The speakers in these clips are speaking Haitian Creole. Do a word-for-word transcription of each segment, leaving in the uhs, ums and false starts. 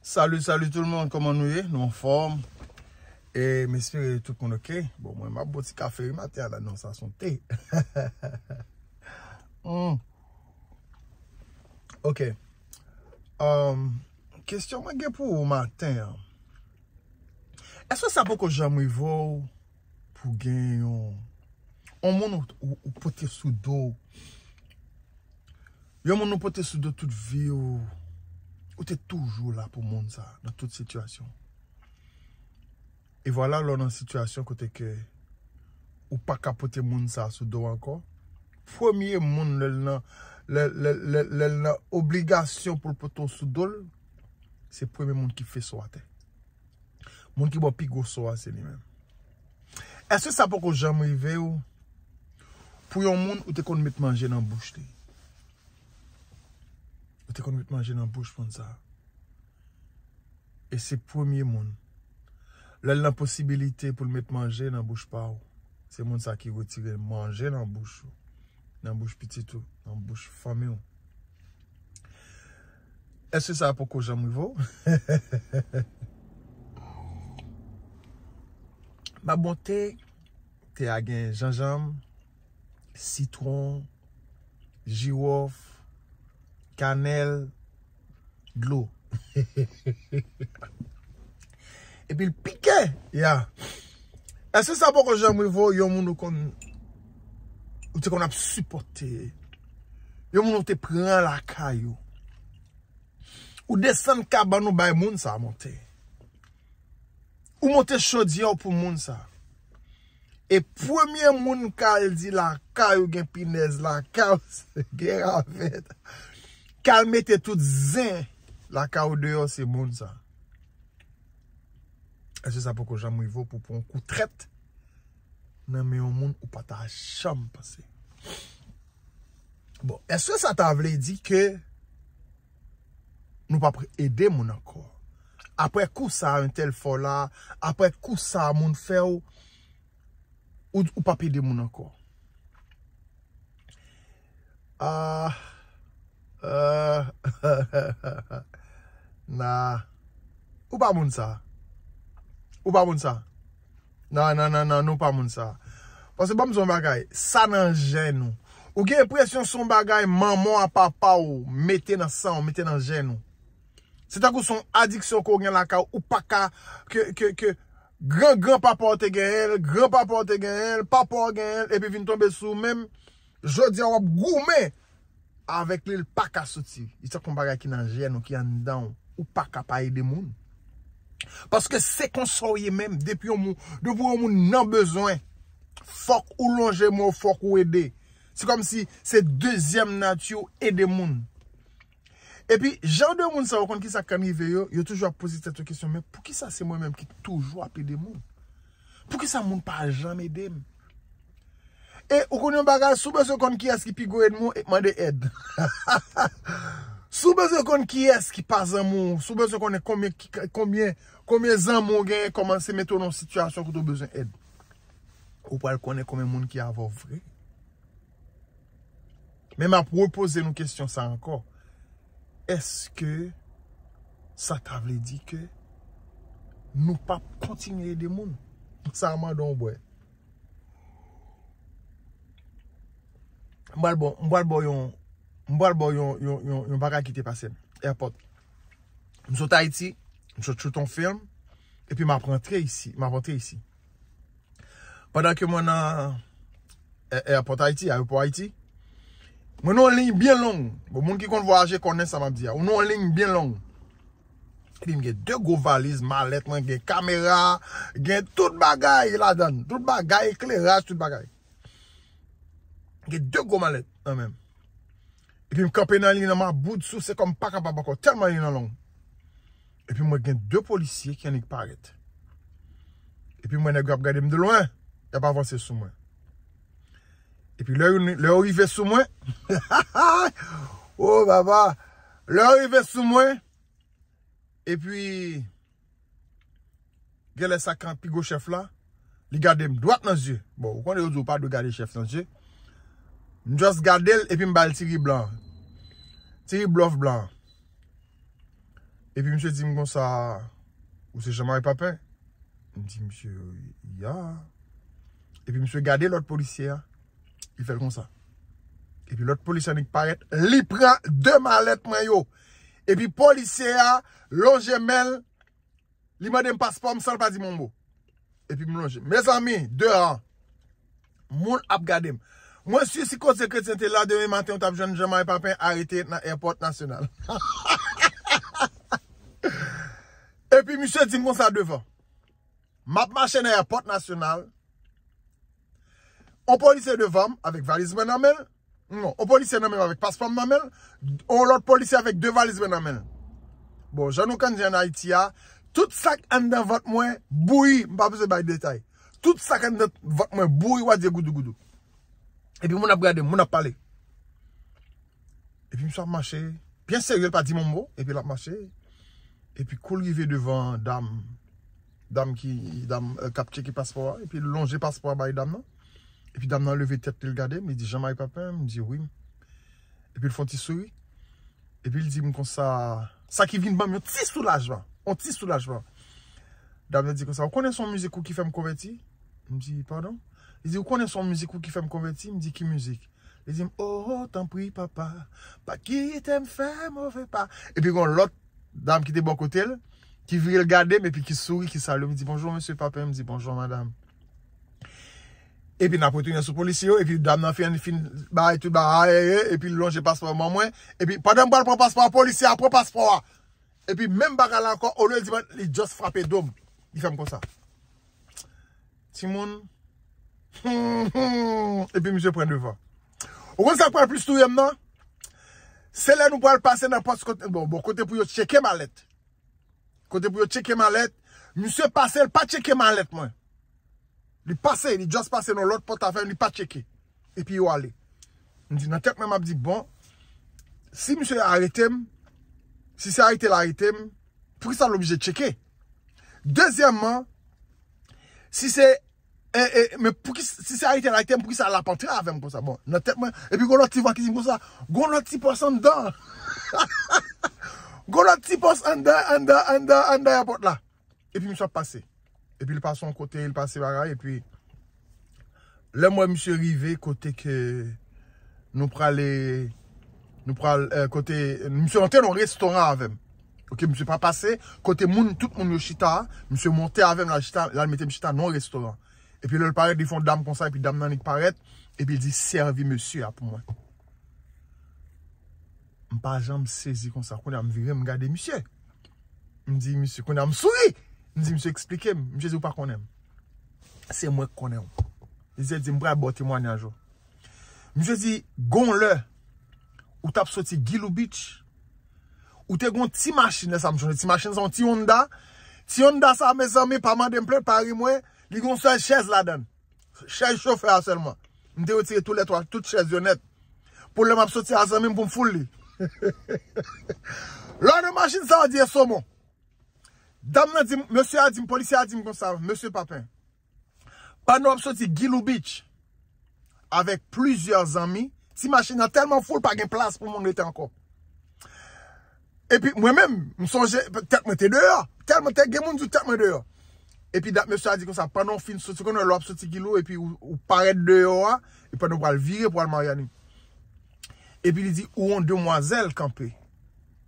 Salut, salut tout le monde, kòman nou ye? Nou anfòm? E m espere tout moun oke. Bon, mwen m ap bwè ti kafe wi maten an la, non, sa se yon te. Hmm. Ok. Um, kesyon mwen gen pou ou maten an. Èske sa poko janm rive w pou gen yon, yon moun ou, ou, ou pote sou do w? Yon moun ou pote sou do tout vi w, ou te toujou la pou moun sa nan tout sitiyasyon. E vwala lè w nan sitiyasyon kote ke ou pa ka pote moun sa sou do w ankò. Premye moun lè l nan, lè, lè, lè, lè l nan obligasyon pou l pote w sou do l, se premye moun ki fese w atè. Moun ki ba w pi gwo so a se li menm. Èske sa poko janm rive w pou yon moun ou te konn met manje nan bouch li? Ou te konn met manje nan bouch moun sa. E se premye moun. Lè l nan posibilite pou l met manje nan bouch pa w, se moun sa ki retire manje nan bouch ou, nan bouch pitit ou, nan bouch fanmi w. Èske sa poko janm rive w? M ap bwè te, te a gen janjanm, sitwon, jiwòf, kanèl, dlo. Epi l pike, ya. Èske sa poko janm rive w, yon moun ou konn, ou te konn ap sipòte? Yon moun ou te pran lakay ou. Ou desann kabann ou bay moun sa monte. Ou monte chodyè w pou moun sa. E premye moun k al di lakay ou gen pinèz, lakay ou gen ravèt, k al mete tout zen lakay ou deyò, se moun sa. Èske sa poko janm rive w pou pran yon kou trèt nan men yon moun ou pa ta janm panse? Bon, èske sa ta vle di ke nou p ap ede moun ankò? Apre kou sa a entèl fè w la, apre kou sa a moun fè w, ou, ou p ap ede moun ankò? Ah, ah, nah. Ou pa moun sa. Ou pa moun sa. Non, non, non, non, nou pa moun sa. Paske ban m di w yon bagay, sa nan jèn ou. Ou gen enpresyon se yon bagay manman w a papa w mete nan san w, mete nan jèn ou. Se tankou se yon adiksyon ke w gen lakay ou, ou pa ka, ke, ke, ke gran gran papa w te genyen l, gran papa w te genyen l, papa w genyen l, epi vin tonbe sou ou menm, jodi a w ap goumen avèk li, l pa ka soti. Li tankou yon bagay ki nan jèn ou, ki anndan w. Ou pa ka pa ede moun. Paske se konsa w ye menm. Depi yon moun, depi yon moun nan bezwen, fòk ou lonje men w, fòk ou ede. Se kòmsi se dezyèm nati w ede moun. Epi, jan de moun sa yo, ou konn kisa k konn rive yo, yo toujou ap poze tèt yo kesyon, men poukisa se mwen menm ki toujou ap ede moun? Poukisa moun pa janm ede m? E ou konn yon bagay, si w bezwen konn kiyès ki pi gwo ènmi w, e mande èd. Si w bezwen konn kiyès ki pa zanmi w, si w bezwen konnen konbyen, ki- konbyen, konbyen zanmi w genyen, kòmanse mete w nan yon sitiyasyon kote w bezwen èd. Ou pral konnen konbyen moun ki avè w vre. Men m ap repoze nou kesyon sa ankò. Èske sa ta vle di ke nou p ap kontinye ede moun? Sa a mande yon bwè. M pral ba w, m pral ba w yon, m pral ba w yon, yon, yon, yon bagay ki te pase m. Airport. M sot Ayiti, m sot shoot yon film, epi m ap rantre isi, m ap rantre isi. Pandan ke mwen nan, eh, airport Ayiti, ayewopò Ayiti, mwen nan yon liy byen long. Bon, moun ki konn vwayaje konnen sa m ap di a. Ou nan yon liy byen long. Epi m gen de gwo valiz, malèt mwen, gen kamera, gen tout bagay ladann. Tout bagay, ekleraj, tout bagay. Gen de gwo malèt nan men m. Epi m kanpe nan liy nan, m ap bout sou, se kòm m pa kapab ankò, tèlman liy nan long. Epi m wè gen de polisye ki annik parèt. Epi m wè nèg yo ap gade m de lwen, y ap avanse sou mwen. Epi lè yo, lè yo rive sou mwen, oh papa, lè yo rive sou mwen, epi genlè sa kan pi gwo chèf la, li gade m dwat nan zye. Bon, ou konnen yo di w pa dwe gade chèf nan zye. M just gade l epi m ba l ti ri blan. Ti ri blòf blan. Epi misye di m konsa, "Ou se Jean-Marie Papin?" M di misye, "Ya." Epi misye gade lòt polisye a, li fè l konsa. Epi lòt polisye a annik parèt, li pran de malèt mwen yo. Epi polisye a lonje men l, li mande m paspò m san l pa di m yon mo. Epi m lonje. Mezanmi, deran, moun ap gade m. Mwen si, si koze kretyen te la, demen maten, ou t ap jwenn Jean-Marie Papin arete nan èpòt nasyonal. Epi misye di m konsa devan. M ap mache nan èpòt nasyonal. On polisye devan m, avèk valiz mwen nan men l. Non, on polisye nan men m avèk paspò m nan men l. On lòt polisye avèk de valiz mwen nan men l. Bon, jan nou konn di ann Ayiti a, tout sa k anndan vant mwen bouyi, m pa bezwen bay detay. Tout sa k anndan vant mwen bouyi, w a di goudougoudou. Epi moun ap gade m, moun ap pale. Epi misye ap mache, byen serye, l pa di m yon mo, epi l ap mache. Epi kou l rive devan dam, dam ki, dam, eh, k ap tcheke paspò a, epi l lonje paspò a bay dam nan. Epi dam nan leve tèt li, l gade m, li di, "Jean-Marie Papin?" M di, "Wi." Epi l fè yon ti souri. Epi l di m konsa, sa ki vin ban m yon ti soulajman, yon ti soulajman. Dam nan di konsa, "Ou konnen se yon mizik ou ki fè m konvèti?" M di, "Padon?" Li di, "Ou konnen se yon mizik ou ki fè m konvèti?" M di, "Ki mizik?" Li di m, "Oh, tanpri, papa, pa kite m fè move pa." Epi gen yon lòt dam ki te bò kote l, ki vire l gade m epi ki souri, ki salye m, di, "Bonjou, mesye Papin." M di, "Bonjou, madanm." Epi n ap retounen sou polisye yo, epi dam nan fin, fin bay tout bagay, epi l lonje paspò ban mwen. Epi pandan m pral pran paspò a, polisye a pran paspò a. Epi menm bagay la ankò, olye l di mwen, li just frape do m. Li fè m konsa. Timoun. Epi misye pran devan. Ou konn sa k pral plis touye m nan? Se lè nou pral pase nan pòs kote, bon, bon, kote pou yo tcheke malèt. Kote pou yo tcheke malèt. Misye pase, l pa tcheke malèt mwen. Li pase, li just pase nan lòt pòt avè m, li pa tcheke. Epi yo ale. M di, nan tèt mwen, m ap di, bon, si misye arete m, si se arete l arete m, poukisa l oblije tcheke? Dezyèmman, si se, e, e, men pouki, si se arete l arete m, poukisa l ap antre avè m konsa? Bon, nan tèt mwen, epi gon lòt ti vwa ki di m konsa, gon lòt ti pòs anndan. Gon lòt ti pòs anndan, anndan, anndan, anndan èpòt la. Epi misye ap pase. Epi li pase yon kote, li pase bagay, epi lè m wè misye rive kote ke nou prale, nou pral, eh, kote, misye antre nan restoran avè m. Ok, misye pa pase kote moun, tout moun yo chita a, misye monte avè m, l al chita, l al mete m chita nan restoran. Epi lè l parèt, li fè yon dam konsa, epi dam nan li parèt, epi l di, "Sèvi mesye a pou mwen." M pa janm sezi konsa. Kounye a m vire, m gade misye. M di, "Misye," kounye a m souri. M di, "Misye, eksplike m." Misye di, "Ou pa konnen m. Se mwen k konnen w." Misye di, "M pral ba w temwayaj ou." Misye di, "Gon lè, ou t ap soti Gilou Beach. Ou te gon ti machin," lè sa m chonje, ti machin sa, yon ti Honda. Ti Honda sa, mezanmi, pa mande m plè, pa ri mwen. Li gon sèl chèz ladan l. Chèz chofè a sèlman. M te retire tou lè twa, tout chèz yo nèt. Pou lè m ap soti a zanmi m pou m foul li. Lè w nan machin sa, w di e somon. Dam nan di m, mesye a di m, polisye a di m konsa, "Mesye Papin, pandan w ap soti Gilou Beach avèk plizyè zanmi, ti machin nan tèlman foul, pa gen plas pou moun rete ankò." Epi mwen menm, m sonje, tèt mwen te deyò. Tèlman te gen moun di tèt mwen deyò. Epi dat mesye a di konsa, pandan w fin soti, konnen lè w ap soti Gilou, epi ou, ou parèt deyò a, e pandan w pral vire pou al Maryani. Epi li di, ou yon demwazèl kanpe.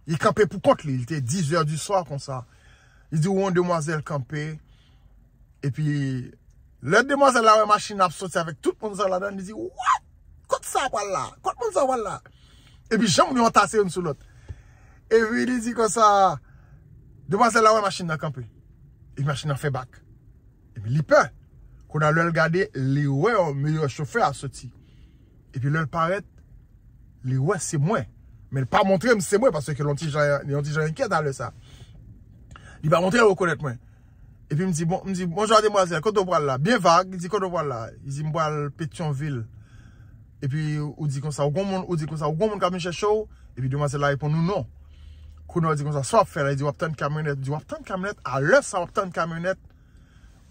Li kanpe pou kont li, li te dizè di swa konsa. Li di, ou yon demwazèl kanpe. Epi, lè demwazèl la wè machin nan ap soti avèk tout moun sa ladan, li di, "What? Kot sa pral la? Kot moun sa pral la?" Epi, jan moun yo antase youn sou lòt. Epi, li di konsa, demwazèl la wè machin nan kanpe. Epi, machin nan fè bak. Epi, li pè. Kounye a, lè l gade, li wè yon meyè chofè a soti. Epi, lè l parèt, li wè se mwen. Men l pa montre m se mwen, paske l yon ti jan, l yon ti jan enkyèt a lè sa. Li pa montre l rekonèt mwen. Epi m di, bon, m di, "Bonjou, demwazèl, kote w pral la?" Byen vag, li di, "Kote w pral la?" Li di, "M pral Petyonvil." Epi ou di konsa, ou gon moun, ou di konsa, ou gon moun k ap vin chèche w? Epi demwazèl la reponn ou non. Kounye a ou di konsa, sa w ap fè la? Li di, "W ap tann kamyonèt." Ou di, "W ap tann kamyonèt?" Ou di, "W ap tann kamyonèt?" A lè sa w ap tann kamyonèt?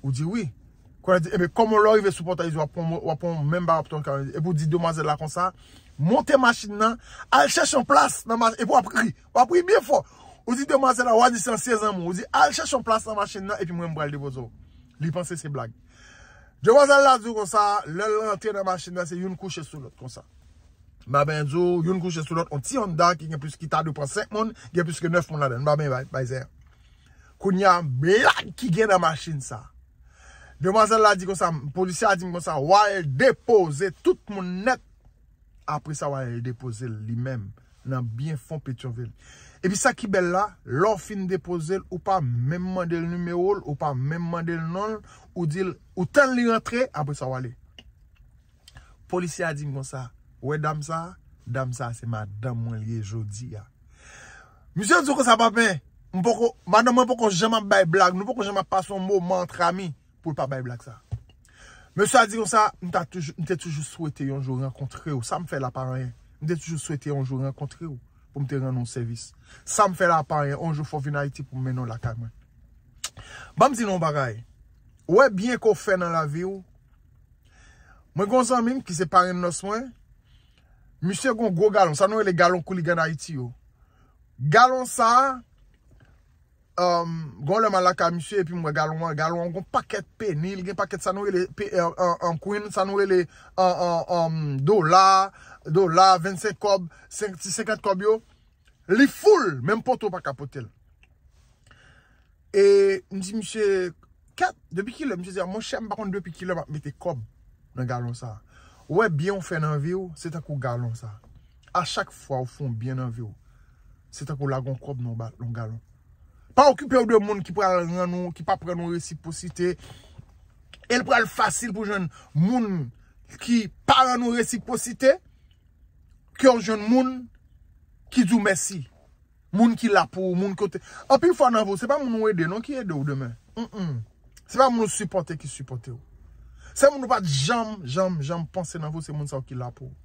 Kounye a di, "Ebyen, kòman lè w rive sou pòtay?" Li di, "W ap pran, w ap pran menm bagay, w ap tann kamyonèt." Epi ou di demwazèl la konsa, "Monte machin nan, al chèche yon plas nan machin," epi w ap ri, w ap ri byen fò. Ou di demwazèl la, w a di se ansyen zanmi w. Ou di, al chèche yon plas nan machin nan, epi mwen m pral depoze w. Li panse se blag. Demwazèl la di w konsa, lè l rantre nan machin nan, se youn kouche sou lòt konsa. M pa benyen di w, youn kouche sou lòt, yon ti Honda ki gen plis, ki ta dwe pran senk moun, gen plis ke nèf moun ladan l. M pa benyen bay, bay zè. Kounye a, blag ki gen nan machin sa. Demwazèl la di konsa, polisye a di m konsa, w al depoze tout moun nèt. Apre sa, w al depoze l li menm nan byen fon Petyonvil. Epi sa ki bèl la, lè w fin depoze l, ou pa menm mande l nimewo l, ou pa menm mande l non l, ou di l, ou tann li rantre, apre sa w ale. Polisye a di m konsa, ou wè dam sa a? Dam sa a se madanm mwen li ye jodi a. Misye di w konsa, papen, m poko, madanm mwen poko janm ap bay blag, nou poko janm ap pase yon moman antre ami pou l pa bay blag sa. Mesye a di konsa, m ta toujou, m te toujou swete yon jou rankontre w. Sa m fè la pa anyen. M te toujou swete yon jou rankontre w pou m te rann ou sèvis. Sa m fè la pa anyen. Yon jou fò w vin Ayiti pou m mennen w lakay mwen. Ban m di nou yon bagay. Ou wè byen ke w fè nan lavi w. Mwen gen yon zanmi m ki se parenn nòs mwen. Misye gen yon gwo galon. Sa nou rele galon kouligan Ayiti yo. Galon sa a, um, gon lè m al lakay misye epi m wè galon an, galon an gon pakèt peni, li gen pakèt sa nou rele pe- an, an, an queen, sa nou rele an, an, an dola, dola, vennsenk kòb, senk, ti senkant kòb yo. Li full, menm poto pa ka pote l. E m di misye, kèt, depi kilè? Misye di, monchè, m pa konn depi kilè m ap mete kòb nan galon sa a. Ou wè byen w fè nan vi w, se tankou galon sa a. A chak fwa w fè yon byen nan vi w, se tankou w lage yon kòb nan yon ba- nan yon galon. Pa okipe w de moun ki pral rann ou, ki p ap rann ou resipwosite. E l pral fasil pou jwenn moun ki pa rann ou resipwosite ke w jwenn moun ki di w mèsi. Moun ki la pou ou, moun kote. Anpil fwa nan vi w, se pa moun ou ede non ki ede w demen. Mm-mm. Se pa moun ou sipòte ki sipòte w. Se moun ou pa t janm, janm, janm panse nan vi w, se moun sa yo ki la pou ou.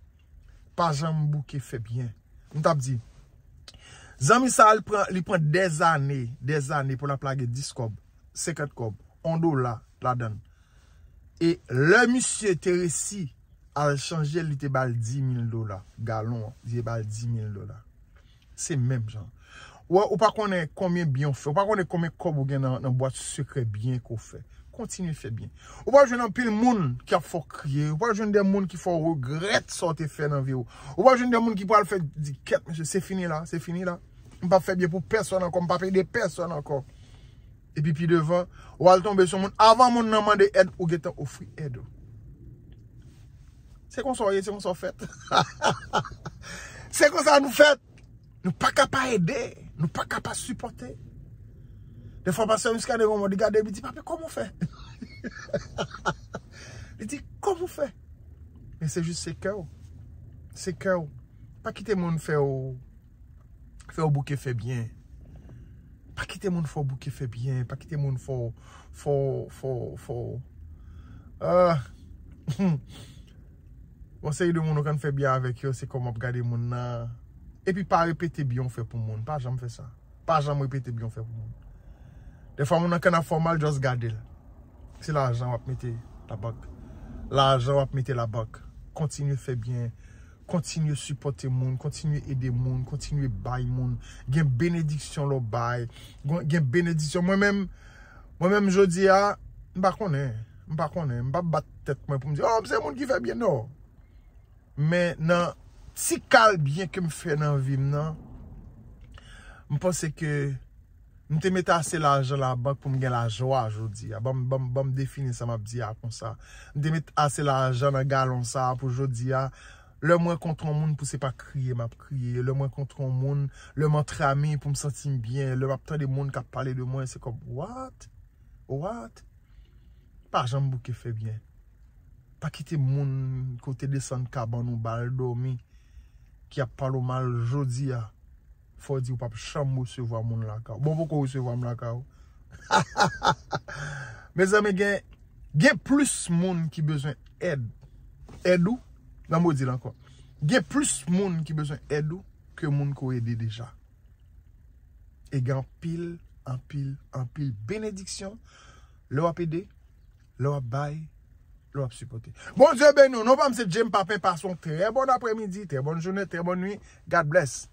Pa janm bouke fè byen. M t ap di, zanmi sa a, li pran, li pran dèzane, dèzane pou l ap lage dis kòb, senkant kòb, yon dola ladan l. E lè misye te resi al chanje l, li te ba l di mil dola. Galon an, li te ba l di mil dola. Se menm jan. Ou, ou pa konnen konbyen byen w fè. Ou pa konnen konbyen kòb ou gen nan, nan bwat sekrè byen ke w fè. Kontinye fè byen. Ou pral jwenn anpil moun ki ap fè w kriye. Ou pral jwenn de moun ki fè w regrèt sa w te fè nan vi w. Ou pral jwenn de moun ki pral fè di, kèt, mesye, se fini la, se fini la. M p ap fè byen pou pèsonn ankò, m p ap ede pèsonn ankò. Epi pi devan, w al tonbe sou moun. Avan moun nan mande èd, ou gentan ofri èd ou. Se konsa w ye, se konsa w fèt. Se konsa nou fèt. Nou pa ka pa ede, nou pa ka pa sipòte. Defwa pastè Muscadin gon moun, li gade, li di, papi, kòman w fè? Li di, kòman w fè? Men se jis se kè w. Se kè w. Pa kite moun fè w fè w bouke fè byen. Pa kite moun fè w bouke fè byen. Pa kite moun fè w, fè w, fè w, fè w. Ah. Yon seri de moun ou konn fè byen avèk yo, se kòman w ap gade moun nan. Epi pa repete byen w fè pou moun. Pa janm fè sa. Pa janm repete byen w fè pou moun. Defwa moun nan konn ap fè w mal, just gade l. Se lajan w ap mete labank. Lajan w ap mete labank. Kontinye fè byen. Kontinye sipòte moun, kontinye ede moun, kontinye bay moun. Gen benediksyon lè w bay. Gen, gen benediksyon. Mwen menm, mwen menm jodi a, m pa konnen. M pa konnen. M p ap bat tèt mwen pou m di, oh, se moun ki fè byen, non. Men nan ti kal byen ke m fè nan vi m nan, m panse ke m te mete ase lajan labank pou m gen lajwa jodi a. Ban m, ban m, ban m defini sa m ap di a konsa. M te mete ase lajan nan galon sa a pou jodi a. Lè m rankontre yon moun pou se pa kriye m ap kriye. Lè m rankontre yon moun, lè m antre ami pou m santi m byen. Lè m ap tande moun k ap pale de mwen, se kòm, what? What? Pa janm bouke fè byen. Pa kite moun ke w te desann kabann ou ba l dòmi, ki ap pale w mal jodi a, fò w di w p ap janm resevwa moun lakay ou. Bon, poko resevwa m lakay ou. Mezanmi, gen, gen plis moun ki bezwen èd, èd ou, nan mo di l ankò. Gen plis moun ki bezwen èd ou ke moun ke w ede deja. E gen anpil, anpil, anpil benediksyon lè w ap ede, lè w ap bay, lè w ap sipòte. Bondye beni w. Non pa m se James Papin, pase yon trè bòn aprèmidi, trè bòn jounen, trè bòn nwi. God bless.